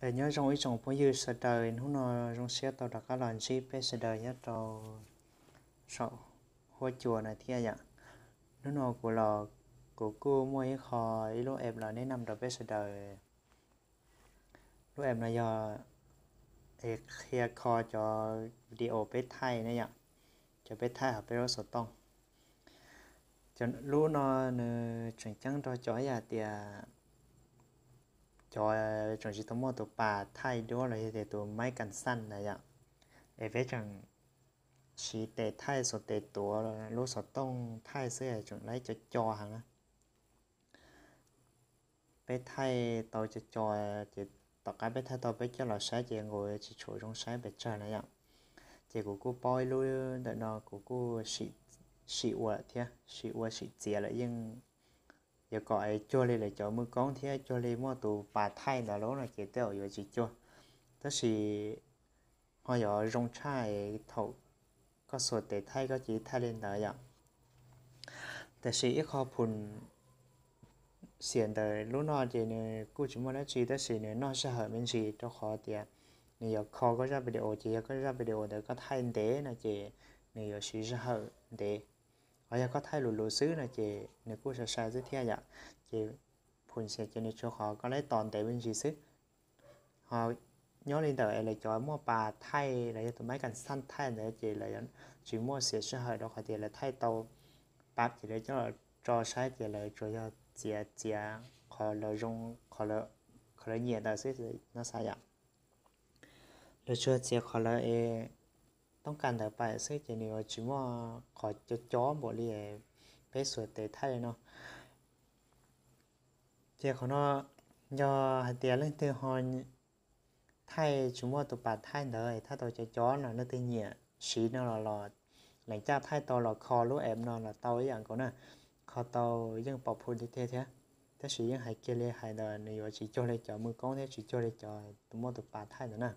Nyob zoo ib tsoom phooj ywg sawv daws, hnub no zoo siab tau rov qab los ntsib peb sawv daws nyob rau saum huab cua no thiab yom. Hnub no kuv los, kuv kuj muaj ib qho, ib lub app los neb nam rau peb sawv daws. Lub app no yog qhia kho cov video peb thaij ne yom, cov peb thaij hauv peb lub xov tooj. Lub no nws tseem ceeb rau cov yam tias cov tseem tsis tau muaj tus pas thaij duab los yog tias tus maib kas xaj na yom, es peb tseem siv tes thaij xuas tes tuav lub xov tooj thaij xwb tseem laib co co heev na. Peb thaij tau co co, ces tom qab peb thaij tau peb coj los saib ces nkaus tsis tshua zoo saib pes tsawg na yom. Ces kuv kuj paub ib lub ntawm no kuv kuj sim ua thiab, sim ua sim txiav lawm yeej yuav kom cuag li lawv cov muaj koob thiab cuag li muaj tus pas thaij ntawd lub no ces tej zaum yuav tsis cuag. Tab sis ho yuav zoo tshaj thaum koj xuas tes thaij koj cia li thaij li ntawd yom. Tab sis ib qho phum xiam ntawm lub no ces nws kuj tsis muaj dab tsi tab sis nws noj sij hawm me ntsis rau qhov tias nws yuav kho koj zaj video, ces yog koj zaj video ntawd koj thaij ntev no ces nws yuav siv sij hawm ntev. Ho yog koj thaij luv luv xwb no ces nws kuj sai sai xwb thiab yom. Ces phum xiam ces nws tsuas qhov koj laib tos ntev me ntsis xwb. Ho nyob li ntawm es lawv cov muaj pas thaij los yog tus maib kas xaj thaij ntawd ces lawv tsis muaj xiam sij hawm rau qhov tias lawv thaij tau pab ces lawv coj los tso saib ces lawv tsuas yog txiav txiav qhov lawv zoo, qhov lawv nyiam ntawd xwb no xav yom. Lawv tsuas txiav qhov lawv es toob kas ntawd pais xwb ces nws yuav tsis muaj qhov co co npaum li peb xuas tes thaij li no. Ces qhov no yog hais tias leej twg ho thaij tsis muaj tus pas thaij ntawd, thaij tau co co no leej twg nyiam siv no los los leem caj thaij tau los kho lub app no los tau ib yam nkaus na. Kho tau yeej pom phum tiag tiag thiab. Tab sis yeej hais kiag li hais ntawd nws yuav tsis cuag li cov muaj koob thiab tsis cuag li cov tus muaj tus pas thaij ntawd na.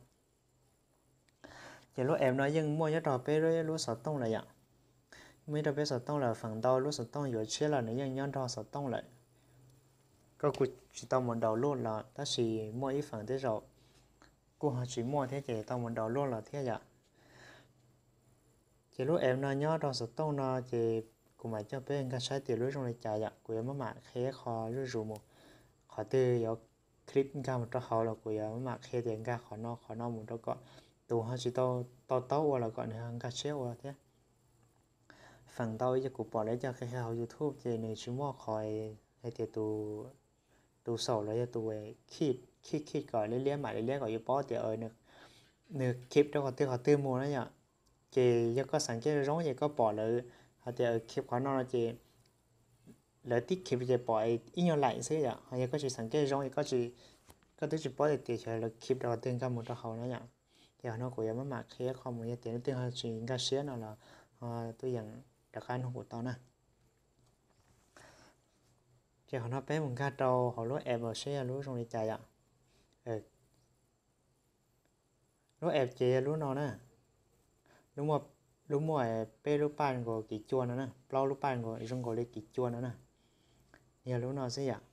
Ces lub app no yeej muaj nyob rau peb lub xov tooj lawm yom. Muaj nyob rau peb xov tooj lawm, feem ntau lub xov tooj yuav tshiab los nws yeej nyob nrog xov tooj lawm. Koj kuj tsis tau mus download los tab sis muaj ib feem tej zaum kuj ho tsis muaj thiab ces tau mus download los thiab yom. Ces lub app no nyob rau xov tooj no ces kuv mam coj peb nkag saib tias lub zoo li cas yom. Kuv yuav maj mam qhia qho zuj zus mus, qhov twg yuav clip nkag mus rau hauv los kuv yuav maj mam qhia tias nkag qhov no qhov no mus rau kom tus ho tsis tau to taub ua los kom nws nkag siab ua thiab. Feem ntau yog kuv pom lawv cov qhia qhia hauv YouTube ces nws tsis muaj qhov hais tias tus xaum los yog tus khij khij khij kom liab liab mam li liab kom yuav paub tias nws khij rau qhov twg qhov twg mus na yom. Ces yog koj xav kev zoo ces koj pom lawv hais tias khij qhov no no ces lawv tib khij ces pom ib nyuag laim xwb yom. Ho yog koj tsis xav kev zoo es koj twb tsis paub tias xyov lawv khij rau qhov twg nkag mus rau hauv na yom. Ces qhov no kuv yuav maj mam qhia qho mus, yog tias leej twg ho tsis nkag siab no los ho tuaj yeem rov qab nug kuv tau na. Ces qhov no peb mus nkag rau hauv lub app los saib yog lub zoo li cas yom. Lub app ces yog lub no na, lub muaj peb lub paj nkaus kiv cua no na, plaub lub paj nkaus zoo nkaus li kiv cua no na, yog lub no xwb yom.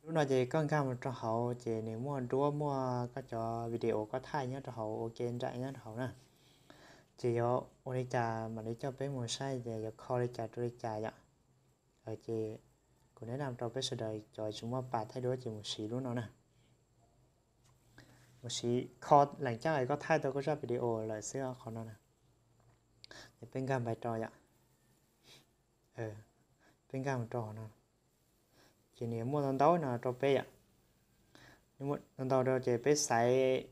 Lub no ces koj nkag mus rau hauv ces nws muaj duab muaj koj cov video koj thaij nyob rau hauv ua ke nraim nyob rau hauv na. Ces yuav ua li cas mam li coj peb mus saib tias yuav kho li cas rau li cas yom. Ces kuv neb nam rau peb sawv daws cov tsis muaj pas thaij duab ces mus siv lub no na. Mus siv kho leem caj es koj thaij tau koj zaj video lawm xwb qhov no na. Ces peb nkag npais rau yom. Peb nkag mus rau hauv no, ces nws muaj ntau ntau no rau peb yom. Ntau ntau rau ces peb xaiv,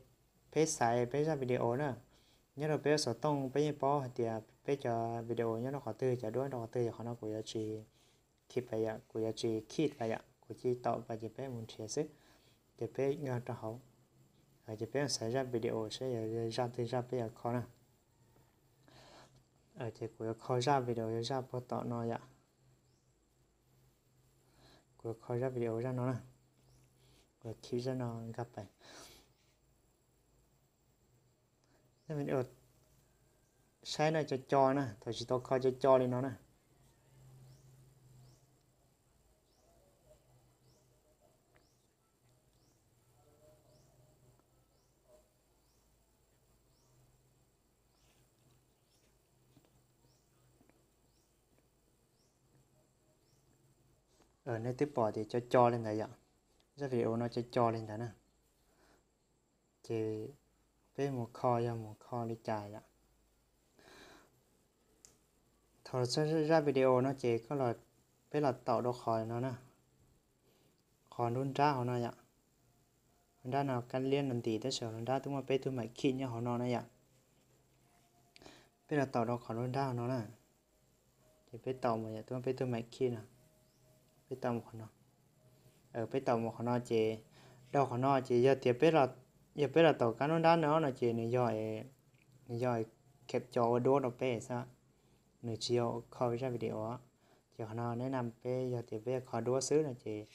peb xaiv peb zaj video na. Nyob rau peb xov tooj peb yeej paub hais tias peb cov video nyob rau qhov twg, cov duab rau qhov twg, yog qhov no kuv yuav tsis khij pas yom, kuv yuav tsis khij pas yom, kuv cia li taum pas ces peb mus nrhiav xwb. Ces peb nkag rau hauv, ces peb xaiv zaj video saib yog zaj twg zaj peb yuav kho na. Ces kuv yuav kho zaj video yog zaj puag tom no yom. Kuv yuav kho zaj video zaj no na. Kuv yuav khij zaj no nkag pas. Zaj video saib no co co na, thaum tsis tau kho co co li no na. Nej twb pom tias co co li ntawd yom, zaj video no co co li ntawd na. Ces peb mus kho yog mus kho li cas yom. Thaum zaj video no ces koj, peb los taum rau qhov no na, qhov nruab nrab hauv no yom. Nruab nrab no kab liab no ntim tab sis nruab nrab twb muaj peb tug maim khij nyob hauv no na yom. Peb los taum rau qhov nruab nrab hauv no na. Ces peb taum mus yom, twb muaj peb tug maim khij no. Peb taum mus qhov no. Peb taum mus qhov no ces, rau qhov no ces yog tias, yog peb los taum kab nruab nrab no no ces nws yog, nws yog khev co ua duab rau peb xwb, nws tsis yog kho zaj video. Ces qhov no neb na, peb yog tias peb yog kho duab xwb no ces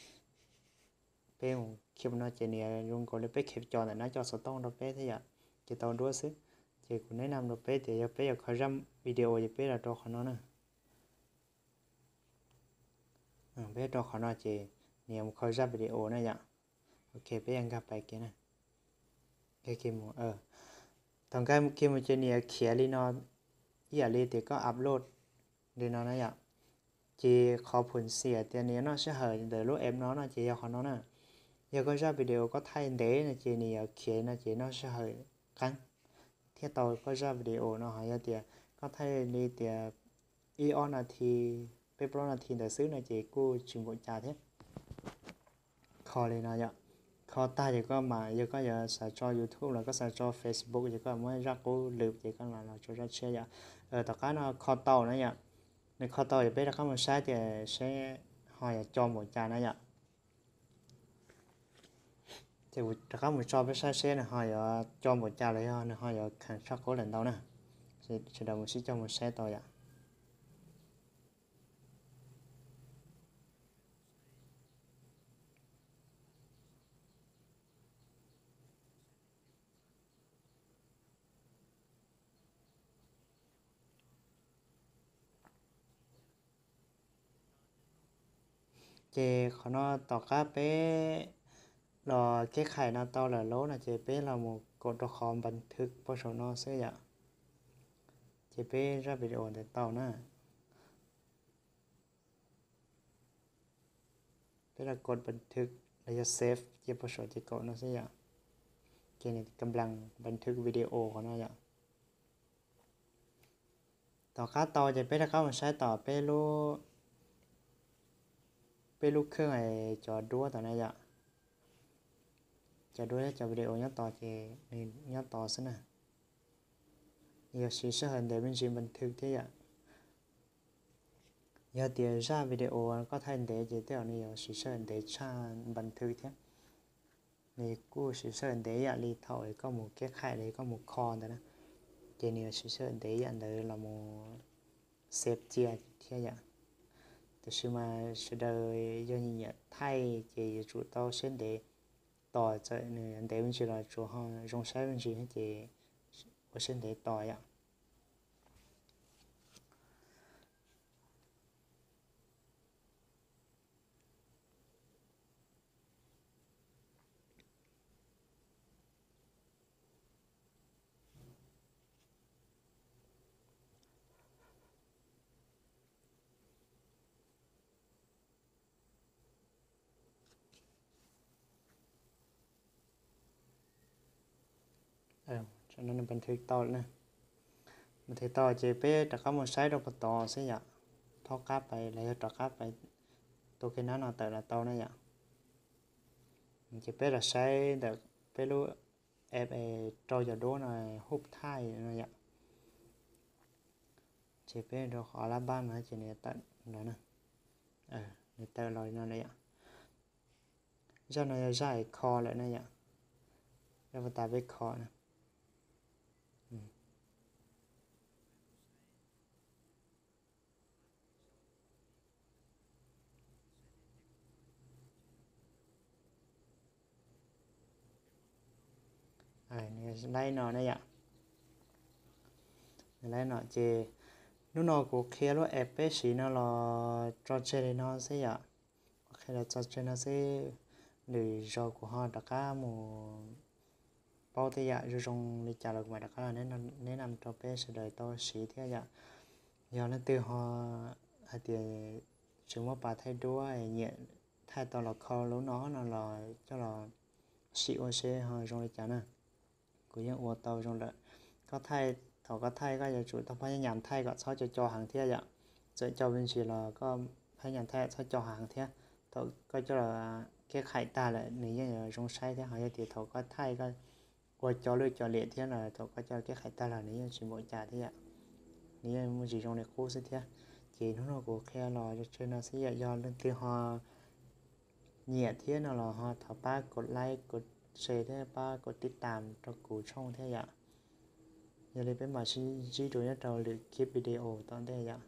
peb mus khi no ces nws zoo nkaus li peb khev co ntawm no co xov tooj rau peb thiab yom, ces tau duab xwb. Ces kuv neb na rau peb tias yog peb yuav kho zaj video ces peb los rau qhov no na. Peb rau qhov no ces nws yuav mus kho zaj video na yom. Ok, peb yuav nkag pais kiag na. Thaum nkag kiag mus ces nws yuav khiav li no, ib yam li tias koj upload li no na yom. Ces qhov phum xiam tias nws yuav noj sij hawm ntawm lub app no no ces yog qhov no na. Yog koj zaj video koj thaij ntev no ces nws yuav khiav no ces noj sij hawm qeeb thiaj tau koj zaj video no. Ho yog tias koj thaij li tias ib ob nas this, peb plaub nas this ntawd xwb no ces kuj tsis npaum cas thiab. Kho li no yom. Kho tag ces koj mam, yog koj yuav xav tso YouTube los koj xav tso Facebook ces koj muab zaj qub lwm ces koj mam los tso zaj tshiab yom. Tom qab no kho tau na yom. Nws kho tau ces peb rov qab mus saib tias seb ho yuav co npaum cas na yom. Ces kuv rov qab mus tso peb saib seb nws ho yuav co npaum cas los yog nws ho yuav kheev tshaj qub lawm ntau na. Sawv daws mus sib cog mus saib tau yom. Ces qhov no tom qab peb los keb khais no tau lawm lauj no ces peb los mus kaum rau qhov npas thwv pab saum no xwb yom. Ces peb zaj video ntawd tau na. Peb los kaum npas thwv los yog save cia pab saum ces kaum no xwb yom. Ces nws kam npas thwv video qhov no yom. Tom qab tau ces peb rov qab mus saib tom peb lub, peb lub kheej cov duab tom na yom. Cov duab thiab cov video nyob tod ces nws nyob tod xwb na. Nws yuav siv sij hawm ntev me ntsis npas thwv thiab yom. Yog tias zaj video koj thaij ntev ces tej zaum nws yuav siv sij hawm ntev tshaj npas thwv thiab. Nws kuj siv sij hawm ntev ib yam li thaum koj mus keb qhais los koj mus kho ntawd na. Ces nws yuav siv sij hawm ntev ib yam ntawd los mus save cia thiab yom. Tiam sis mas sawv daws yog nyiam thaij ces yuav tsum tau siab ntev tos, txawm nws ntev me ntsis los tsuas ho zoo saib me ntsis ces ua siab ntev tos yom. Npas thwv tau lawm na. Npas thwv tau ces peb rov qab mus saib rau puag tod xwb yom. Thaub qab pais los yog rov qab pais tua kiag nab no tawm los tau na yom. Ces peb los saib ntawm peb lub app rau cov duab no, hub thaij no yom. Ces peb rau qhov lab npab no ces nws tawm los na. Nws tawm los li no na yom. Zaj no yog zaj es kho lawm na yom. Zaj puag ta peb kho na. Nws laib no na yom. Nws laib no ces hnub no kuv qhia lub app peb siv no los tso tseg li no xwb yom. Kuv qhia los tso tseg no xwb, lwm zaus kuv ho rov qab mus paub tej yam zoo zoo li cas los kuv mam rov qab los neb na rau peb sawv daws tau siv thiab yom. Yog leej twg ho hais tias tseem muab pas thaij duab, nyiam thaij tau los kho lub no no los coj los sim ua seb ho zoo li cas na. Kuv yeej ua tau zoo lawm. Koj thaij, thaum koj thaij koj yuav tsum tau phab nyas thaij kom txhob co co heev thiab yom. Txawm co me ntsis los koj phab nyas thaij txhob co heev thiab. Thaum koj coj los keb qhais tag lawm nws yeej yuav zoo saib thiab. Ho yog tias thaum koj thaij koj ua co lwj co liam thiab no, thaum koj coj keb qhais tag los nws yeej tsis npaum cas thiab yom. Nws yeej muaj tsis zoo li qub xwb thiab. Ces hnub no kuv qhia los tseg no xwb yom. Yog leej twg ho nyiam thiab no los ho thov pab kov like, kov share thiab pab kov tib tam rau kuv tshooj thiab yom. Yog li peb mam sib ntsib dua nyob rau lwm kiv video tom ntej yom.